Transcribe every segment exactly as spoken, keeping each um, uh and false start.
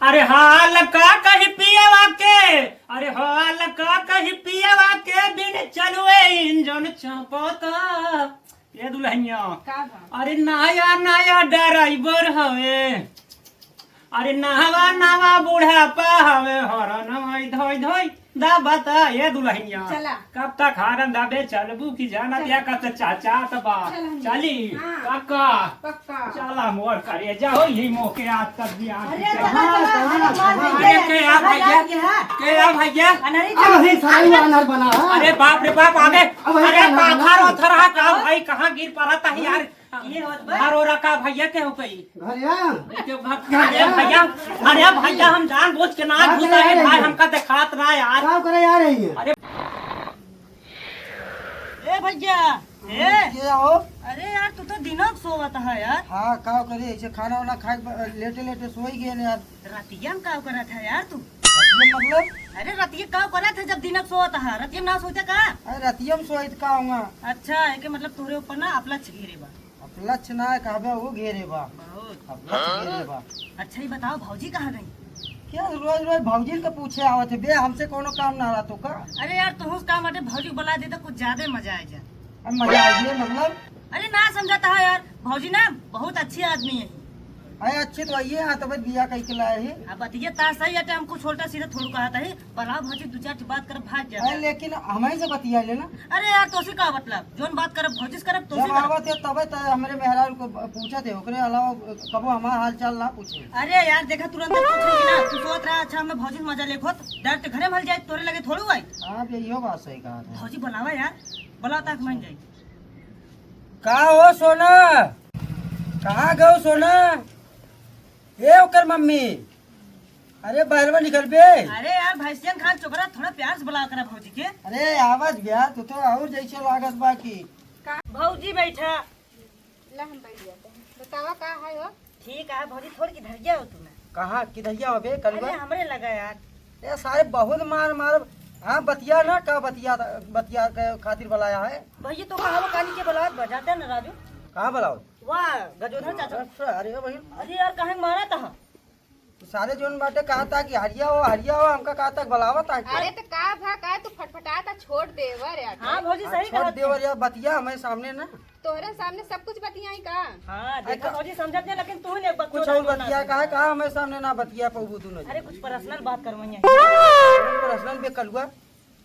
अरे हाल का कही पियवा के, अरे हाल का कही पियवा के, बिन चलुए इंजन चपता। ये दुल्हनिया, का बा? अरे नया नया ड्राइवर हवे, अरे नहवा नवा बुढ़ापा हवे, हर नवाई धोई धोई दा बता। ये दुल्हनिया, चला। कब तक हारन दाबे चलबू की जाना चल। दिया कब तक चाचा तबा चल हम चली। हाँ। पक्का। पक्का। चला मोर करे जाओ ही मोके आज तक दिया। अरे चला, चला, चला, चला, अरे चला, के आ चला, भैया? चला, के आ भैया? अनहरी अब ही सारी अनहर बना है। अरे बाप रे बाप, आगे। अब ही अरे अनहर बना। पाथर ओथर हा का भाई, कहाँ गिर पड़ा था यार? ये होत बा। घर ओरा का भैया के हो गई? घर या? ये के घर, अरे भैया, अरे भैया, हम जानबूझ के ना का घुसा करे है यार भाई, ये? हमका देखात ना यार। का करे यार ये? अरे ए भैया, ए। के हो? अरे यार, तू तो दिनक सोवत है यार। हाँ, का करे, ऐसे खाना वाना खाए के ब-, लेटे लेटे सोई गए ने यार। रतिया में का करत है यार तू? रतिया मतलब? अरे रतिया का करत है जब दिनक सोवत है, रतिया में ना सोते का? अरे रतिया में सोई त का हुआ? अच्छा, एके मतलब तोरे ऊपर ना अपलक्ष घेरे बा। अपलक्ष ना कहबे, वो घेरे बा। बहुत। अपलक्ष घेरे बा। अच्छा, ये बताओ, भौजी कहाँ गई? क्या रोज रोज भौजी के पूछे आवत है बे, हमसे कोनो काम ना रहा तो का? अरे यार, तोहूँ से काम बाटे, भौजी को बुला दे तो कुछ ज्यादा मजा आ जाए। अब मजा आ गया मतलब? अरे ना समझाता है यार, भौजी ना बहुत अच्छी आदमी है। अरे अच्छी तो आई है, हाँ, तब बिया कह के लाए है। अब बतिया ता सही है, हम कुछ उल्टा सीधा थोड़ू कहा था ही। बलाओ भौजी, दू चार ठो बात करब, भाग जा। अरे लेकिन हमही से बतिया लेना। अरे यार, तोसे का मतलब? जोन बात करब भौजी से करब, तोसे जब करब। आवत है तबे त हमरे मेहरारू को ब-, पूछत है, ओकरे अलावा कबो हमार हाल चाल ना पूछे। अरे यार, देखा तुरंत पूछ लेगी ना, तू सोच रहा, अच्छा, हमें भौजी से मजा लेके होत, डायरेक्ट घरे में हल जाए, तोरे लगे थोड़ू आई। आप यही बात सही कहा था। भौजी बुलावा यार, बुलाओ ताकि मान जाए। का हो सोना, कहाँ गयो सोना? ए ओकर मम्मी, अरे बाहरवा निकल बे। अरे यार भैंसियन खान चोकरा, थोड़ा प्यार से बुला करा भौजी के। अरे आवाज गया, तू तो और जैसे लागत बा की। का? भौजी बैठा। ला हम बैठ जाते हैं। बतावा का है हो? ठीक है भौजी, थोड़ किधरिया हो तू ना? कहाँ किधरिया हो बे कलुआ? अरे हमरे लगा यार। ए सारे बहुत मार मार। हाँ बतिया ना, का बतिया, बतिया के खातिर बुलाया है? भैया तो कहा कानी के बुलावत बा, जाते हैं ना राजू। कहाँ बुलाओ? वाह, गजोधर चाचा। अच्छा, अरे भाई। अरे यार, काहे मारा था? तो सारे जोन बाटे कहा था कि हरिया हो, हरिया हो, हमका कहा था बुलावा था कि। अरे तो का भा, का तू फटफटा था, छोड़ देवर यार। हाँ भौजी, हाँ, सही छोड़ कहा देवर तू। यार, बतिया हमारे सामने ना। तोहरे सामने सब कुछ बतियाई का? हाँ, देखा अरे, भौजी समझत नहीं, लेकिन तू ने कुछ बकचोदा और बोलना बतिया था। कहा, कहा हमारे सामने ना बतिया पबू तू ना। अरे कुछ पर्सनल बात करवाई है। पर्सनल बे कलुआ।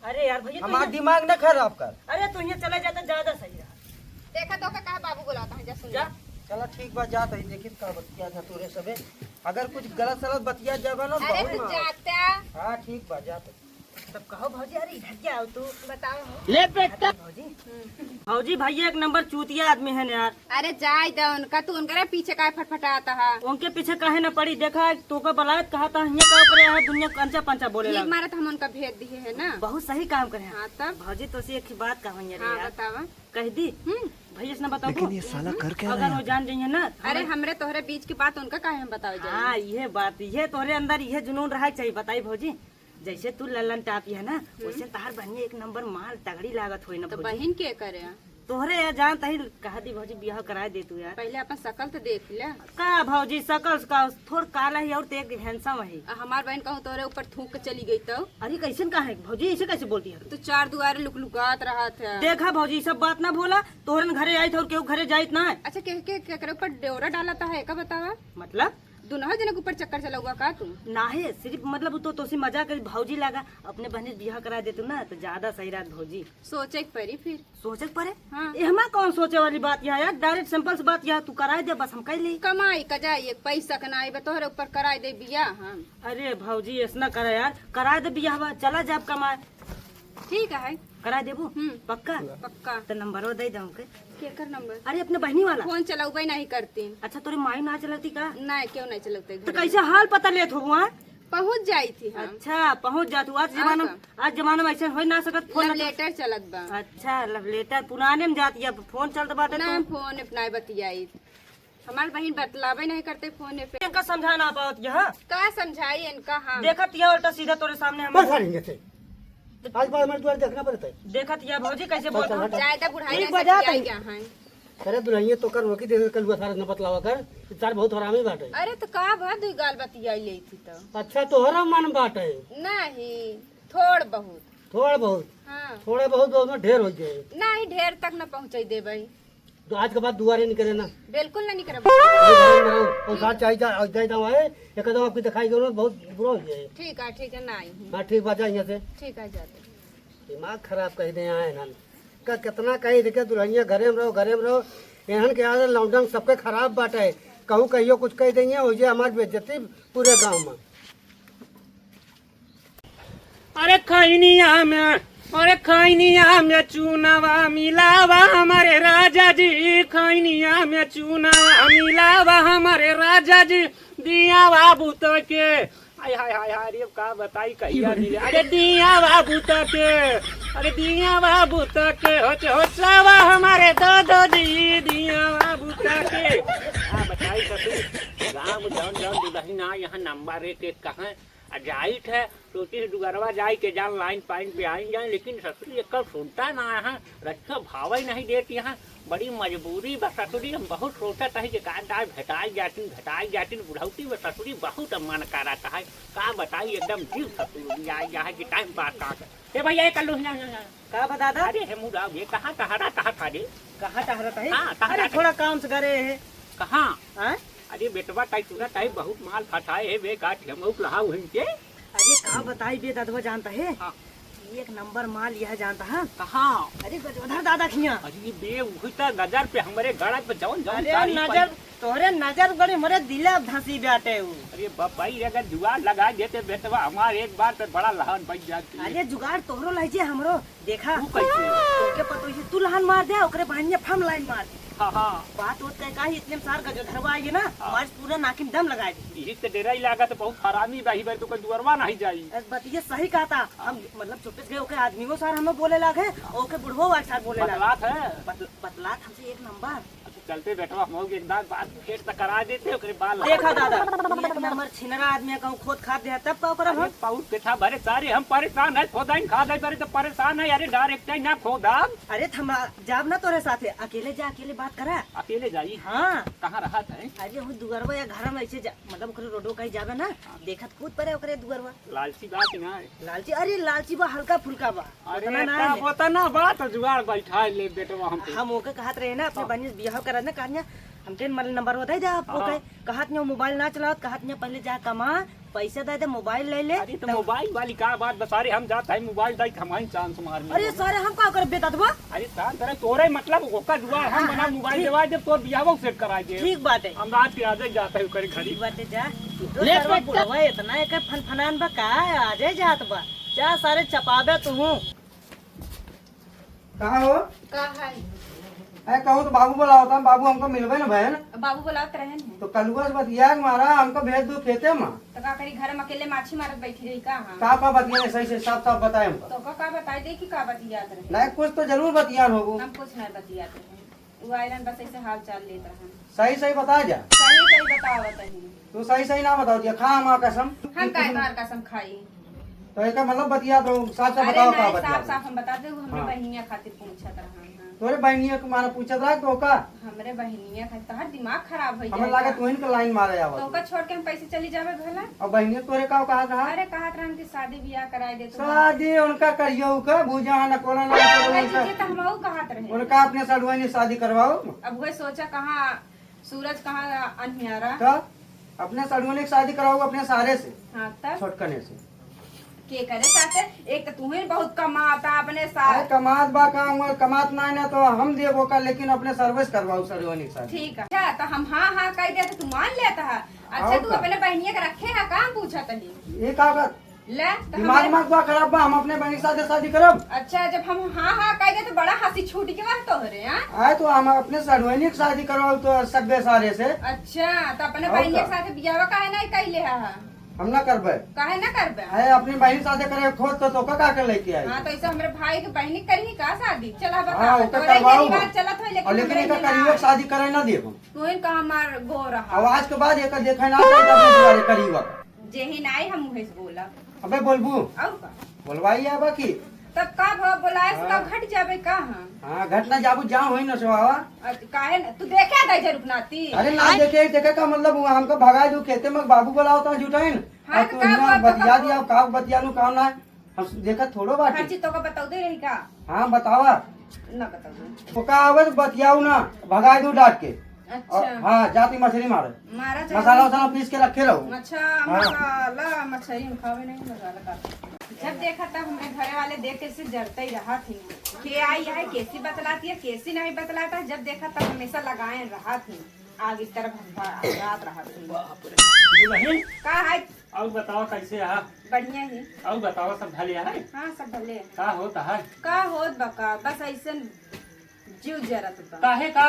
अरे यार भैया, तू हमार यहाँ दिमाग न खराब कर। अरे, तू यहाँ चला जाता, ज्यादा सही रहा। देखा तो का, का बाबू बुलाता है, जा सुन जा। ले। चला ठीक बा, जा तही देखी का बतिया था तोरे सबे। अगर कुछ गलत सलत बतिया जाबा ना, अरे बहुत तू मार। जाता। हाँ ठीक बा, जा तही। तब कहो भौजी, अरे इधर क्या हो तू? बताओ हो। ले बेटा। भौजी, हम्म। भौजी भैया एक नंबर चूतिया आदमी है यार। अरे जाए दे उनका, तू उनकरे पीछे काहे फटफटाता है? उनके पीछे काहे ना पड़ी? देखा, तोका बलायत कहा था, हियाँ का करे है, दुनिया कंचा पंचा बोले ठीक लाग। मारत हम उनका भेज दिए है ना। बहुत सही काम करे हैं। हाँ, तब? भौजी, तोसे एक ही बात कहूँ यार। हाँ, बतावा। कह दी? हम्म। भैया से ना बताओ। लेकिन ये साला कर क्या रहा है अगर वो यहाँ पे? जान जाइए ना, अरे, हमें हमरे तोहरे बीच की बात उनका काहे हम बतावे जाए? हाँ, ये बात, ये तोहरे अंदर ये जुनून रहा चाहिए, बताई भौजी। जैसे तू लल्लन टापी है ना, हम्म। वैसे तहार बहिनी एक नंबर माल तगड़ी लागत होई ना तो भौजी। बहिन के करे? तोहरे या जान तही कहा दी भौजी, बियाह कराए दे तू यार। पहले अपन शकल तो देख ले। का भौजी, शकल से का, थोड़ काला ही और ते एक handsome है। आ हमार बहन कहूँ तोरे ऊपर थूक के चली गई तो? अरे कैसन का है भौजी, ऐसे कैसे बोलती है? तू चार दुआरे लुकलुकात रहत है। देखा भौजी, ई सब बात ना बोला, तोहरन घरे आइत और केहू घरे जाइत ना है। अच्छा, के, के, केकरे ऊपर डेवरा डालत है, का बतावा? मतलब? दुनहु जने के ऊपर चक्कर चलउआ का तू? नाहे, सिर्फ मतलब उ तो तोसे मजाक करी, भौजी लागा, अपने बहनी से बियाह करा देतू ना, तो ज्यादा सही रहत भौजी। सोचे के परी फिर। सोचे के परे? हाँ। एहमा कौन सोचे वाली बात यहाँ यार, direct simple सी बात यहाँ, तू कराए दे बस, हम कह ली। कमाई का जाइए, पैसा का नाई बा, तोहरे ऊपर कराए दे बियाह हम। अरे भौजी, ऐसना करे यार, कराए दे बियाह बा, चला जाब कमाए। ठीक है। करा देबू? हम्म। पक्का? पक्का। तो नंबरवा दे दे हमके। केकर नंबर? अरे, अपने बहिनी वाला। फोन चलउबे नहीं करती। अच्छा, तोरे माई ना चलती का? नहीं, क्यों नहीं चलते तो घर में? कैसे हाल पता लेत हो वहाँ? पहुँच जाई थी हम। अच्छा, पहुँच जात हूँ। आज हाँ जमाना, तो। आज जमाना में ऐसे हो ना सकत, फोन love ना letter चलत बा। अच्छा, love letter पुराने में जाती है, अब फोन चलत बाटे ना, तो। हम फोन पे नहीं बतियाई। हमार बहिन बतलावे नहीं करते फोन पे। इनका समझा ना पावत यह। का समझाई इनका हम? देखत यह उल्टा सीधा तोरे सामने हम बस आ रही है। आज बार हमारे द्वार देखना पड़ता है। देखत यह भौजी कैसे चल, बोलत चल, है। हट। ज्यादा बुढ़ाई ठीक ना बजा सखियाई तई। क्या है? अरे दुल्हनिया, तोका रोकी दे, कलुआ सारे न बतलावा कर, ई सार बहुत हरामी बाटे। अरे तो का भा, दुई गाल बतियाई लेई थी तो। अच्छा, तोहरा मन बाटे? नहीं, थोड़ बहुत। थोड़ बहुत? हाँ। थोड़े बहुत, बहुत में ढेर होइ जाए। नहीं, ढेर तक न पहुँचाई देबई। तो आज के बाद दुआरे निकरे ना। बिल्कुल ना निकरब। और सार चाहे जा, जाए जाओ है, एक दम आपकी दिखाई करो, बहुत बुरा हो जाए। ठीक है, ठीक है, ना आई हूँ। हाँ, ठीक बात है, यहाँ से। ठीक है, जाते। दिमाग खराब कइ दे आए हन। का कितना कही देखे दुल्हनिया घरे में रहो, घरे में रहो। एहन के आदत लौंडन सबके खराब बाटे। कहूँ कहियो कुछ कहि देंगे, हो जाए हमार बेइज्जती पूरे गाँव में। अरे खैनिया में, अरे खैनिया में चूनावा मिलावा हमारे राजा जी, खैनिया में चूनावा मिलावा हमारे राजा जी, दिया बाबू तो के। हाय, हाय, हाय, हाय, अरे का बताई कहिया मिले। अरे दिया बाबू तो के, अरे दिया बाबू तो के, होच, होचवा हमारे दो, दो जी, दिया बाबू तो के। का बताई ससुर, गाँव में जौन, जौन दुल्हन ना यहाँ नंबर एक, एक कहाँ आ जाइत है, सोचिस दुअरवा जाई के जान लाइन पाइन पे आई जाए, लेकिन ससुरी एकर सुनता ना है, रक्षा भावई नहीं देत यहाँ। बड़ी मजबूरी बा ससुरी, हम बहुत सोचत है कि का दाई भेटाई जातिन, भेटाई जातिन, बुढ़ौती में ससुरी बहुत मन करत है। का बताई, एकदम जीव ससुरी आई जा है कि टाइम पास का। ए भैया, ये कर लो, यहाँ, यहाँ, यहाँ। का बा दादा? अरे हे मुड़ा, ये कहाँ टहरा, कहाँ था रे? कहाँ टहरत है? हाँ, टहरा अरे रे। थोड़ा काम से गरे है। कहाँ? हाँ? अरे बेटवा, ताई सुनत है, बहुत माल फंसाए है बे, का ठेमौक लहा उहिन के? अरे का बताई बे ददवा, जानता है? हाँ। एक नंबर माल यह जानता है? कहाँ? अरे गजोधर दादा खिया। अरे बे, उही त नजर पे हमरे गड़त पे जौन जौन अरे सारी नजर, पई- तोहरे नजर बड़ी हमरे दिला धंसी बाटे उ। अरे बाप भाई, अगर जुगाड़ लगा देते बेटवा, हमार एक बार पे बड़ा लहान बन जाती। अरे जुगाड़ तोहरो लहजे हमरो। देखा, तू कैसे? तोके पतोहिए तू लहान मार दे, ओकरे बहनिया फम लाइन मार दे। हाँ, हाँ। बात होत कहे का ही, इतने में सार गजोधरवा आइए ना, हाँ। हमारे पूरा नाकी में दम लगा दी। यही से डेरा ही लागत, बहुत हरामी बा, ही बार तो कोई दुअरवा नहीं जाई। अरे बतिया सही कहता, हम मतलब चुपे से गए, ओके आदमी वो सार हमें बोले लागे, ओके बुढ़वो वाले सार बोले लागे। बतलात है। बतल-, बतलात हमसे एक नंबर। अच्छा, चलते बेटवा, हम लोग एक दांत बात खेत तक करा देते, ओकरे बाद देखा दादा, एक नंबर छिनरा आदमी कहूँ खोद खाद दे, तब का ओकरा अरे हम? पाउत के था, भरे सारे हम परेशान है, खोदाइन खाद है, बरे तो परेशान है, अरे डायरेक्ट ही ना खोदा। अरे थमा, जाब ना तोरे साथे, अकेले जा, अकेले बात करा। अकेले जाई? हाँ। कहाँ रहत है? अरे वो दुअरवा या घर में ऐसे जा, मतलब ओकरे रोडो कहीं जाबे ना, हाँ। देखत कूद पड़े ओकरे दुअरवा। लालची बा कि ना? लालची, अरे लालची बा, हल्का फुल्का बा। अरे उतना ना तब है। उतना बा तो जुगाड़ बैठा ले बेटवा हम पे। हम ओके कहत रहे ना, अपने हाँ। बहनी से बियाह करत ना, कहत ना, हमके मतलब नंबर बताई दे आप हाँ। ओके। कहत ना मोबाइल ना चलावत, कहत ना पहले जा कमा, पैसा दे दे, मोबाइल ले ले, अरे तो तब मोबाइल वाली का बात बता रहे, हम जात है मोबाइल दाई हमारी चांस मार में। अरे सारे हम का करबे ददवा? अरे शांत रहे, तोरे मतलब ओका जुगाड़ हम हाँ, बना हाँ, मोबाइल ठीक। देवाई दे, तोर बियाह सेट कराई दे। ठीक बात है। हम रात के आजे जात है ओकरे घरी। ठीक बात है, जा। ले तो सारे बेटा। बुढ़वा इतना एक फनफनान बा का, आजे जात बा। जा सारे चपाबे तू। कहाँ हो? का है? अरे कहूँ तो बाबू बुलावत है, बाबू हमको मिलबे न भयन। बाबू बुलावत रहन है। तो कलुआ से बतिया के मारा, हमको भेज दो खेते में। तो का करी, घर में अकेले माछी मारत बैठी रही का हम? का का बतिया सही से साफ साफ बताए हमको। तो का का बताए, देखी का बतियात रहे। नहीं, कुछ तो जरूर बतियान होगो। हम कुछ नहीं बतियात रहे। वो आयरन बस ऐसे हाल चाल लेत रहन। सही सही बता जा। सही सही बतावत ही। तू सही सही ना बताओ दिया, खा हमार कसम। हम काय तोहार कसम खाई? तो एकर मतलब बतिया तो साफ साफ अरे बताओ नहीं, का बतिया साफ तो। साफ हम बता दे, वो हमरे हाँ। बहिनिया खातिर पूछत रहन, हाँ। तोरे बहिनिया के मारे पूछत रहा तो का? हमरे बहिनिया खातिर, तोहार दिमाग खराब हो हमें जाए लागे का? तू इनके लाइन मारे आवत तो हो। का छोड़ के हम कैसे चली जावे भला? अब बहिनिया तोरे का कहत रहा? अरे कहत रहन कि शादी बियाह कराए दे तू। शादी उनका करियो का, भूजा ना कोला ना कोला अरे उनका। तुझे तो हमहू कहत रहे। उनका अपने सड़ुआनी शादी करवाओ। अब वह सोचा कहाँ सूरज कहाँ अन्हियारा। तो अपने सड़ुआनी की शादी कराओ अपने सारे से। हाँ, तब? छोटकने से। के करे साथे? एक तो तू ही बहुत कमाता अपने साथ। अरे कमात बा का, वो कमात ना है ना तो हम देबो का, लेकिन अपने सर्विस करवाओ सड़ुआनी की शादी। ठीक है। अच्छा, तो हम हाँ, हाँ कह दे तो तू मान लेता है। अच्छा, और तू का? अपने बहनिया के रखे है, काम पूछत ही। ये का कर? ले, तो दिमाग हमें दिमाग बा खराब बा, हम अपने बहनी के साथे शादी करब। अच्छा, जब हम हाँ, हाँ कह दे तो बड़ा हंसी छूट के बा तोहरे, हाँ? आए तो हम अपने सड़ुआनी के शादी करवाओ तो सब्बे सारे से। अच्छा, तो अपने और बहनिया का? के साथे बियाह काहे नहीं कैले हा? हम ना करबे। काहे ना करबे? अरे अपनी बहन साथे करे खोद तो, तो का, का के लेके आई? हाँ, तो ऐसे हमरे भाई के बहनी करी का शादी? चला बता। हाँ, ओकर तोरे करवाओ। गरीबात चलत होई, लेकिन और लेकिन हमरे एकर ना करियो आई। शादी करे ना देबो। तू ही कहा मार गो रहा। अब आज के बाद एकर देखे ना तो अपने दुआरे करियो। जे ही ना आई, हम मुँहे से बोला। अबे बोलबू? और का? बोलवाई आबा की? तब का भवा, बोलाए से हाँ। का घट जाबे का हम? हाँ, घट ना जाबू, जाओ वही नसवावा। अच्छा, काहे न? तू देखे गई जरूर नाती? अरे ना देखे, देखे का मतलब हुआ, हमको भगाए दू खेते में, बाबू बोलाओ तो जुटाइन। हाँ, अब तो तू का हियाँ बात बतिया बताओ? दिया, का बतिया लू, का ना, हम देखा थोड़ो बाटे। हर चीज तो का बताओ दे रही का? हाँ, बतावा। ना बताओ दे। तो का आवे तो बतियाऊ ना, भगाए दू डांट के। अच्छा। और, हाँ, जाती मछली मारे। मारा चाहे मसाला वसाला पीस के रखे रहो। अच्छा, हाँ। मसाला, मछली हम खावे नहीं, मसाला का। जब देखा तब हमरे घरे वाले देख के से जरते ही रहा थी। के आई है, कैसी बतलाती है, कैसी नहीं बतलाता है, जब देखा तब हमेशा लगाए रहा थी। आग इस तरफ हम रात रहा थी। बाप रे। दुल्हन, का है? और बताओ कैसे है? बढ़िया ही। और बताओ सब भले है? हाँ, सब भले है। का होता है? का होत बका, बस ऐसे जीव जरत बा। काहे का?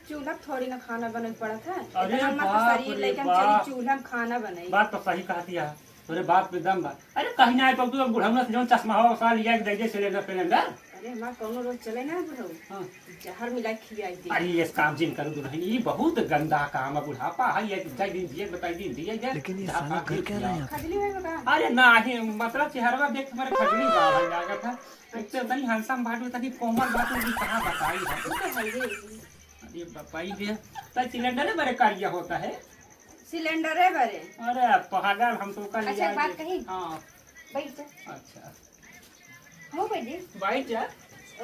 चूल्हा पे थोड़ी ना खाना बने पड़त है। अरे इतना मत बाप शरीर रे लेके हम बाप। चली चूल्हा में खाना बनाई। बात तो सही कहती है, तोरे बात में दम बा। अरे कहीं ना आए पबू, अब बुढ़ौना से जौन चश्मा हो, साल लिया के दे दे सिलेंडर, सिलेंडर। अरे हमार कौनो रोग चले ना बुढ़ऊ। हाँ। जहर मिला के खियाई दे। अरे ये काम जिन करू दुल्हन, ये बहुत गंदा काम है, बुढ़ापा है, ये जाए दिन दिए, बताई दिन दिए, ये लेकिन ये बुढ़ापा साला कर है क्या रहा है यहाँ पे? खजली है बका? अरे ना ही, मतलब चेहरा देख तुम्हारे खजली बा भाई लागत है। एक तो इतनी handsome बाटू, इतनी कोमल बाटू, ये कहाँ बताई है? वो तो है ही। अरे बताई दे, तो सिलेंडर है बड़े कारिया होता है। सिलेंडर है बड़े। अरे पागल, हम तो कल अच्छा, लिया बात के कही? हाँ। बैठ जा। अच्छा। हो बैठ जी। बैठ जा।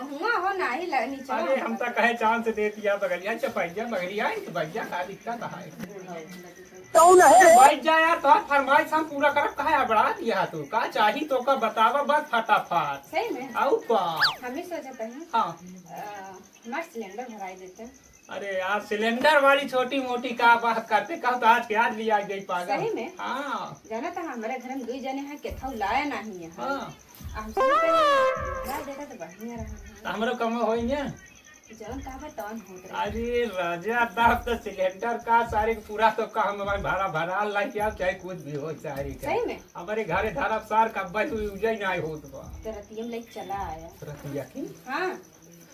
हुआ हो ना ही ल-, नीचे अरे हो। हम तो कहे चांद से दे दिया बगलिया, अच्छा बैठ जा, बगलिया है तो बैठ जा, का दिक्कत है? कौन है रे? बैठ जा यार, तो फरमाइश हम पूरा करब, काहे हबड़ा दिया तू? का चाही तो का बतावा बस फटाफट। सही में? आऊ का? हम ही सोचत हई। हाँ। अ, हमार सिलेंडर भराई देते। अरे यार, सिलेंडर वाली छोटी मोटी का बात करते, कहो तो आज के आज लिया गई पागल। सही में? हाँ। जाना था हमारे घर में दुई जने हैं, केथऊ लाया नहीं है। हाँ। आ, हम सोचे भरा देता तो बढ़िया रहा। तो हमरो कम होई ने। जौन कहबे तौन होत रहे। अरे राजा, तब तो सिलेंडर का सारे के पूरा तो का हम भाई भरा भरा लाई के आओ, चाहे कुछ भी हो सारे के। सही में? हमारे घरे धरब सार कब्बे तू यूज ही नहीं होत बा। तो रतिया में लेके चला आया। रतिया की? हाँ।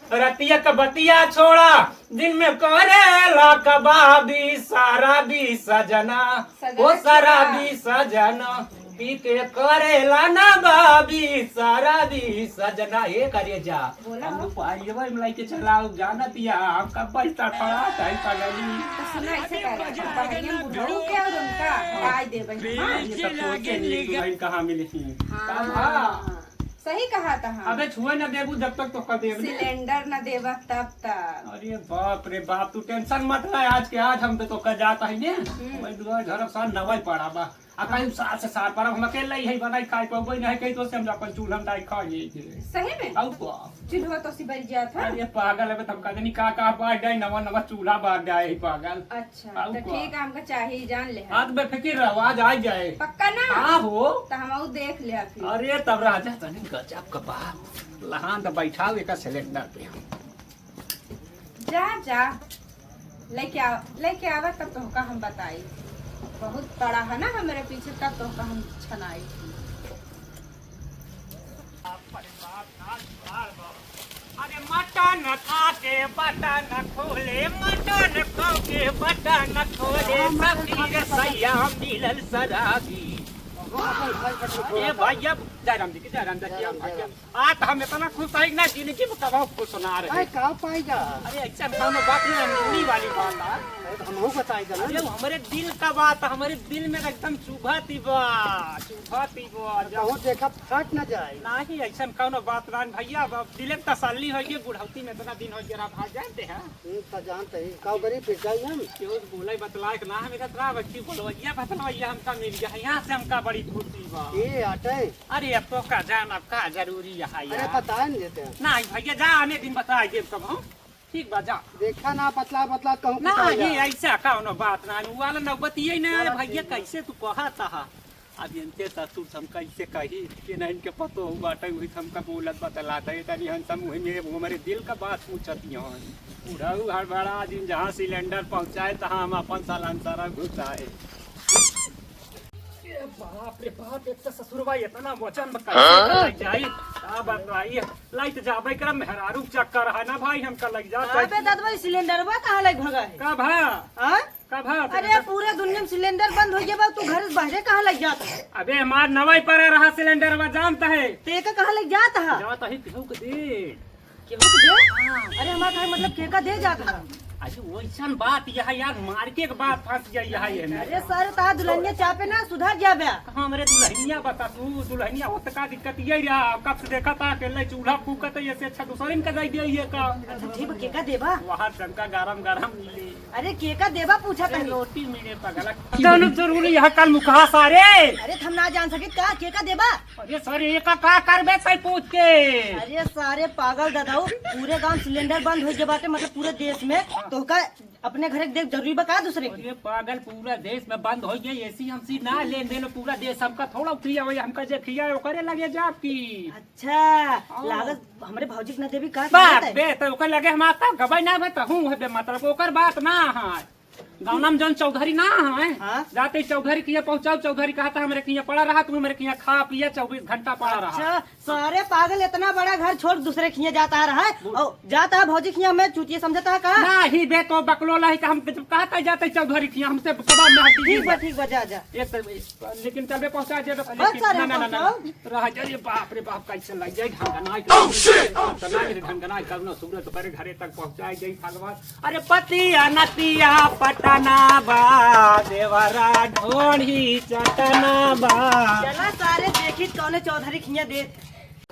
रतिया का बतिया छोड़ा, दिन में करेला कबाबी सारा भी सजना, सजना ओ सारा छोड़ा। भी सजना। पी के करेला ना बाबी, सारा दी सजना, हे करे जा। बोला हम हो। लोग पाइबा में लाइके चलाओ, जानत या, हम कब बजता खड़ा था, ई पगली। तो सुना, ऐसे कर, पगलियन बुढ़ऊ के और उनका हाँ। पाई देबे, हाँ। ये सब सोचे नहीं, दुल्हन कहाँ मिली थी? हाँ। तब हाँ। सही कहा था हम। अबे छुए न देबू जब तक तो कर देब ने। सिलेंडर न देबा तब तक। अरे बाप रे बाप, तू tension मत ले, आज के आज हम तो, तो कर जाता है ने। हम्म। भाई दुआ घर साथ नवाई पड़ा बा। आ कहीं साल से साल पर अब हम अकेले ही है बनाई खाए, कोई नहीं कहीं तो से हम अपन चूल्हा में डाल खाए ये। सही में? आऊ को? चूल्हा तो सी बल जात है। अरे पागल है, हम कहते नहीं का, का बार जाए, नवा, नवा चूल्हा बार जाए ही पागल। अच्छा, आऊ तो को? ठीक है, हमका चाहिए, जान ले। हाँ, तो बेफिक्र रहो, आज आ जाए। पक्का ना? हाँ हो। तो हम आऊ देख ले फिर। अरे तब राजा तनी गजब का बात। लहान तो बैठाओ एक सिलेंडर पे। जा, जा, लेके आ, लेके आवा, तब तोहका हम बताई। बहुत पड़ा है ना हमरे पीछे, तब तोहका हम छनाई। अरे मटन खा के बटन खोले, मटन खा के बटन खोले, सखी रे सैया मिलल शराबी। ए भैया, जय राम जी की, जय राम जी की, जय राम, जय राम। आज हम इतना खुश है कि ना, जिंदगी में कबहू खुश ना रहे। अरे, का पाई जा? अरे, ऐसा कौनो बात नहीं, हम दिल्ली वाली बात है। अरे, तो हमहू बताई जा ना। अरे, वो हमरे दिल का बात, हमरे दिल में एकदम चुभत ही बा, चुभत ही बा। कहूँ देखा फट न जाए। नहीं, ऐसा कौनो बात ना भैया, अब दिल में तसल्ली हो गई, बुढ़ौती में इतना दिन हो गया, भाग जानते हैं। हम्म, तो जानते ही, का करी फिर जाई हम? केहू से बोले बतलाए के ना, हम इधर रहा, बच्ची बोलवैया बतलवैया हमका मिल गया है, यहाँ से हमका बड़ी खुशी बा। ए, आटे? अरे, अब तो का जान, अब का जरूरी है अरे, यार? बताए न देते हैं। नहीं भैया, जा, आने दिन बताए देब कब हम। ठीक बा, जा। देखा ना, पतला, पतला कहूँ ना, कुछ हो ये जाए। ऐसा कौनो बात ना, उ वाला नौबत ये ना, चला भैया, ठीक बा। कैसे तू कहत हा? अब इनके ससुर से हम कैसे कही कि ना इनके पतो बाटे, उही से हमका बोलत बतलात है, तनी हम सब उही में हमारे दिल का बात पूछत ही हन। बुढ़ऊ हड़बड़ा दिन जहाँ सिलेंडर पहुँचाए, तहाँ हम अपन सालान सारा घुसाए। ए बाप रे बाप, एक तो ससुरवा इतना वचन बा, कैसे हाँ? चला जाई? का बताई? लाइट जाबे कर मेहरारू चक्कर है ना भाई, हमका लग जाता है। अबे ददवा, ई सिलेंडरवा कहाँ लग भगा है? का भा? हाँ? तब हाँ, अरे, सिलेंडर। पूरे दुनिया में सिलेंडर बंद होइ गया बा, तू घर से बाहरे कहाँ लग जात है? अबे, हमार नवाई पड़ा रहा सिलेंडर, बा जानता है। ते का कहाँ लग जात है? जाता ही केहू के दे। केहू के दे? हाँ। अरे, हमार कहे मतलब के का दे जात है? अरे, वैसन बात यह यार, मार के एक बात फंस गई यह, ये में। अरे सारे, तहार दुल्हनिया चापे ना, सुधर जाबे। कहाँ हमरे दुल्हनिया बता तू, दुल्हनिया होत का दिक्कत ये रहा, कब से देखा था अकेले चूल्हा फूकत है, ये से अच्छा दूसरे इनका दे दिया ये का। अच्छा, ठीक बा, के का देबा? वहाँ टंका गरम गरम मिले। अरे, के का देबा पूछा अरे, तनी। रोटी मिले पगला। कौन जरूरी है कल मुखा सारे? अरे, हम ना जान सकित का, के का देबा? अरे सारे, ये का, का करबे सही पूछ के? अरे सारे पागल दादाऊ, पूरे गांव सिलेंडर बंद होइ गया बाटे, मतलब पूरे देश में। तोहका अपने घरे के देख जरूरी बा का दूसरे के? अरे पागल, पूरा देश में बंद होइ गया, एसी हमसी ना लेन देन, पूरा देश हमका थोड़ा खिया होई, हमका जे खिया ओकरे लगे जाब की। अच्छा, हाँ। लागत हमरे भौजी के ना देबी का बात खाए? बे, तो ओकर लगे हम आता गवाई ना बे, तो हूँ है बे, मतलब ओकर बात ना है। गाँव में जौन चौधरी ना है, हाँ। जाते ही चौधरी के यहाँ पहुँचाओ, चौधरी कहा था हमरे के यहाँ पड़ा रहा, तू हमरे के यहाँ खा पिया चउबीस घंटा पड़ा रहा। अच्छा, सारे पागल, इतना बड़ा घर छोड़ दूसरे के यहाँ जाता रहा है, बोल। और जाता है भौजी के यहाँ, मैं चूतिया समझता है का? नहीं बे, तो बकलोल है कि हम जब कहा था जाते चौधरी के यहाँ, हमसे कबाब में हड्डी ठीक बा, नहीं। ठीक बा, जा, जा। ये तो लेकिन चल बे, पहुँचा दे बे। बस सारे ना, ना, ना, ना। पहुँचाओ। रह जा रे, बाप रे बाप, कैसे लग जाए घंगनाई। Oh, shit! Oh, ढंगनाई रे, ढंगनाई, करुणा सूरत बड़े घरे तक पहुँचाए जाई भगवान। अरे पतिया नतिया पटना बा, देवरा ढोढ़ी चटना बा। चला सारे, देखी कौने चौधरी खिया दे।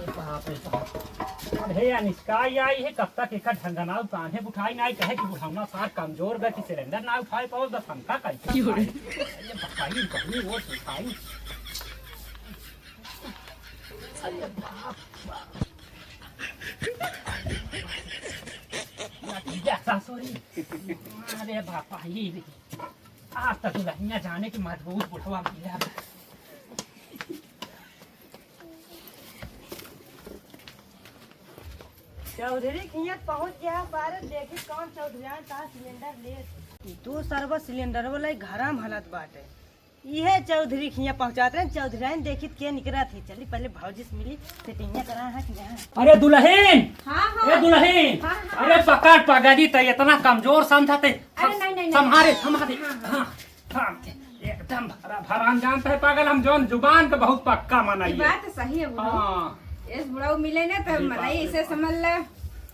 बाप रे बाप। अब हे अनिष्का, ये आई है कब तक एका ढंगनाऊ कान्हे उठाई नाई, कहे कि बुढ़ौना सार कमजोर बा कि सिलेंडर ना उठाए पाओ, बस हमका कैसे क्यों रे? उठाई? ये बताई, कहनी वो उठाई। अरे बाप, बाप। नतीजा सासुरी। अरे बापा, ये भी। आज तक दुल्हनिया जाने की मजबूत बुढ़वा मिला। चौधरी खिया पहुँच गया, सारे देखी कौन चौधरी आए, कहाँ सिलेंडर ले। ई तो सरवा सिलेंडर वाला ही घरा में हलत बाटे। इहे चौधरी खिया पहुँचात रहे, चौधरी आइन देखित के निकरा थी। चली पहले भौजी से मिली, सेटिंगिया करा है कि यहाँ। अरे दुल्हन! हाँ, हाँ। ए दुल्हन! हाँ, हाँ। अरे पकड़ पगड़ी, त इतना कमजोर समझा ते। अरे नहीं, नहीं, नहीं। संभारे, संभारे। हाँ, हाँ। हाँ, हाँ, एकदम भरा भरान जानता है पागल, हम जौन जुबान के बहुत पक्का ई मनाइए। बात तो सही है बुढ़ऊ। हाँ। इस बुढ़ऊ मिले ना तो एकदम मनाई बात इसे है। समझ ले।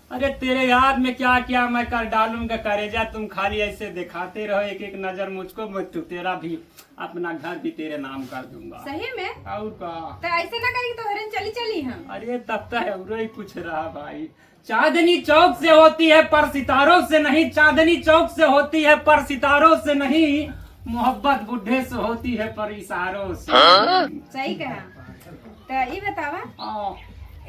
अरे तेरे याद में क्या क्या मैं कर डालूंगा करेजा, तुम खाली ऐसे दिखाते रहो एक एक नजर मुझको, मैं तो तेरा भी अपना घर भी तेरे नाम कर दूंगा। सही में? और का? तो ऐसे ना करी तो हरन चली चली हम। अरे तब तो है, और ही कुछ रहा भाई। चांदनी चौक से होती है पर सितारों से नहीं, चांदनी चौक से होती है पर सितारों से नहीं, मोहब्बत बुढ़े से होती है पर इशारों से। हाँ? सही कहा। तो ई बतावा, हाँ।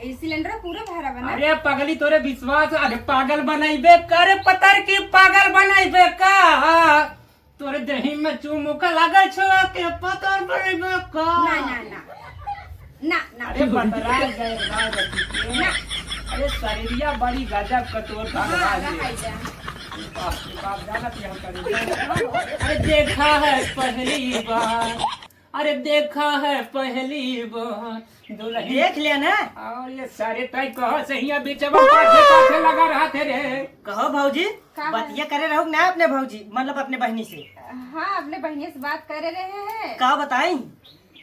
ई सिलेंडर पूरा भरा बा ना? अरे पगली, तोरे विश्वास, अरे पागल बनाइबे का रे पतर की, पागल बनाइबे का? तोरे देही में चुमुक लागल छुआ के पतर बनाइबे का? ना, ना, ना। ना, ना। अरे बतरा गए ना रखी के। ना। अरे शरीरिया बड़ी गजब का तोर हाँ, भगवान रे। रखाई जा। बाप रे बाप, जाना कि हम करेंगे। अरे देखा है पहली बार, अरे देखा है पहली बार दुल्हन। देख लिया ना? और ये सारे टाइप कहाँ से हियाँ बीच में पाछे पाछे लगा रहा थे रे। कहो भौजी, का है? बतिया करे रहो ना अपने भौजी, मतलब अपने बहनी से। हाँ, अपने बहनी से बात करे रहे हैं। का बताई?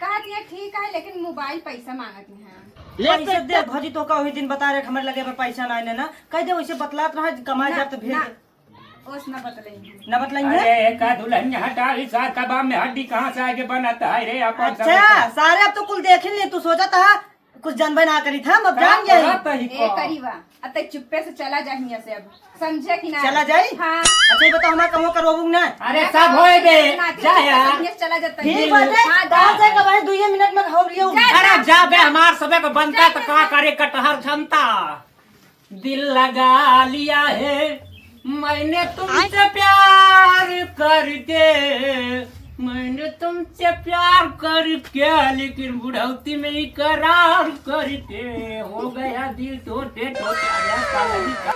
कहा दिया ठीक है, लेकिन मोबाइल पैसा मांगत हैं। ले पैसा दे भौजी, तो का वही दिन बता रहे हमरे लगे पर पैसा ना आने ना, कह दे वैसे बतलात रहा, कमाए ना, जाब तो भेज ना। दे। ओस ना बतलाई। ना बतलाई है? अरे का दुल्हन हटा, ई सार कबाब में हड्डी कहाँ से आगे बनत है रे? अपन अच्छा, सब सारे अब तो कुल देख ही ले, तू सोचा था कुछ जानबे ना करी था, हम अब का जान गए। करत ही ए का? करीबा, अब तक चुप्पे से चला जा हियां से अब, समझे कि ना? चला जाई? हाँ। अच्छा, ये बताओ, हमारा कमवा करवाबू ना? अरे, ना सब होए बे, नाती जा यार। चला जाता है। ठीक बात है, हाँ, जा। कहाँ से कब आए, दुइये मिनट में हो रही हो। जा, अरे, जा। जा बे, हमार सबे को बनता जा, तो जा, का जा। करे कटहर जनता। दिल लगा लिया है मैंने तुमसे प्यार करके, मैंने तुमसे प्यार करके, लेकिन बुढ़ौती में इकरार करके हो गया दिल टोटे टोटे। अरे साला जी का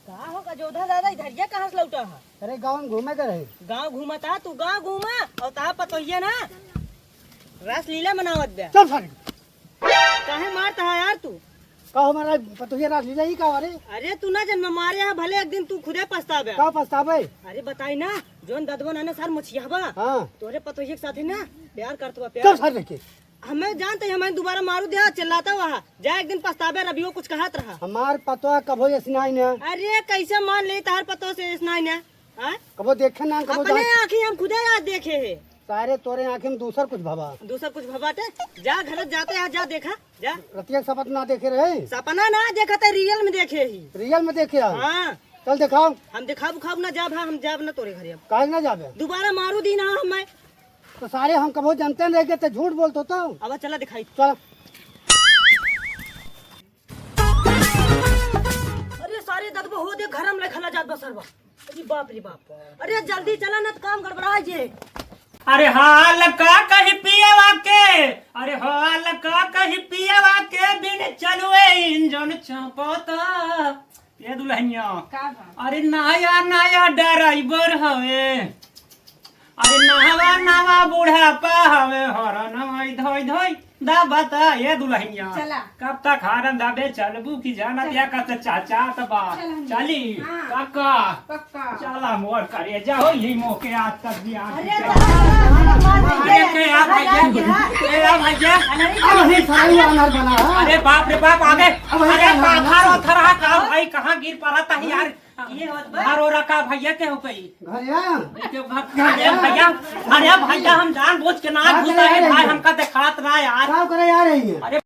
का हो गजोधा दादा, इधरिया कहाँ से लौटा है? अरे गाँव में घूमे के रहे। गाँव घूमता, तू गाँव घूमा और तहा पतोहिया ना रासलीला मनावत बे। चल सारे। काहे मारता है यार तू? का हमारा पतोहिया रास ले जाई का? अरे अरे तू ना जन्म मारे है, भले एक दिन तू खुदे पछताबे। का पछताबे? अरे बताई ना, जोन ददवन है ना सार मछियाबा, हाँ। तोरे पतोहिया के साथे ना प्यार करत बा, प्यार। कब सार लेके? हमें जानते ही, हमें दोबारा मारू दे, चिल्लाता हुआ। जा एक दिन पछताबे, रबियो कुछ कहत रहा। हमार पतोह कभो ऐसनाई ना। अरे कैसे मान ले तहार पतोह से ऐसनाई ना? हाँ? कबो देखे ना, कबो अपने जान- आँखी हम खुदे आज देखे है। सारे तोरे आँखी में दूसर कुछ भवा। दूसर कुछ भवा ते? जा घर जाते हैं, जा देखा, जा। रतिया सपत ना देखे रहे। सपना ना देखा ते, रियल में देखे ही। रियल में देखे हम। हाँ। चल दिखाओ। हम दिखाब उखाब ना जाब, हाँ, हम जाब ना तोरे घरे अब। काहे ना जाबे? दोबारा मारू दी ना हमें। तो सारे हम कबो जानते नहीं के ते झूठ बोलतो तो। अब चला दिखाई। चल। अरे सारे ददबो हो दे, घर में लेखला जात बा सरवा। अरे बाप रे बाप। अरे जल्दी चला ना तो काम गड़बड़ा जे। अरे हाल का कही पियवा के, अरे हाल का कही पियवा के, बिन चलुए इंजन चपता। ये दुल्हनिया, का बा? अरे नया नया ड्राइवर हवे, अरे नवा नवा बुढ़ापा हवे, हरन धोई धोई दा बता ये दुल्हनिया। चला। कब तक हरन दबे चलबू की जाना चला। या कत चाचा त बा। चल हम चली। हाँ। पक्का। पक्का। चला मोर करे जाओ यही मौके आज तक भी आज अरे चला। चला, चला, चला, अरे चला, के यार चला, भैया, चला। ए यार भैया। अरे अरे सारी अनार बना है। अरे बाप रे बाप, आगे। अब अरे अनार पाथर बना। ओथर हा का भाई, कहाँ गिर पड़ा था यार? ये होत बा। घर ओरा का भैया के हो गई? घर या? ये के घर, अरे भैया, अरे भैया, हम जानबूझ के ना का घुसा करे है यार भाई, ये? हमका देखात ना यार। का करे यार ये? अरे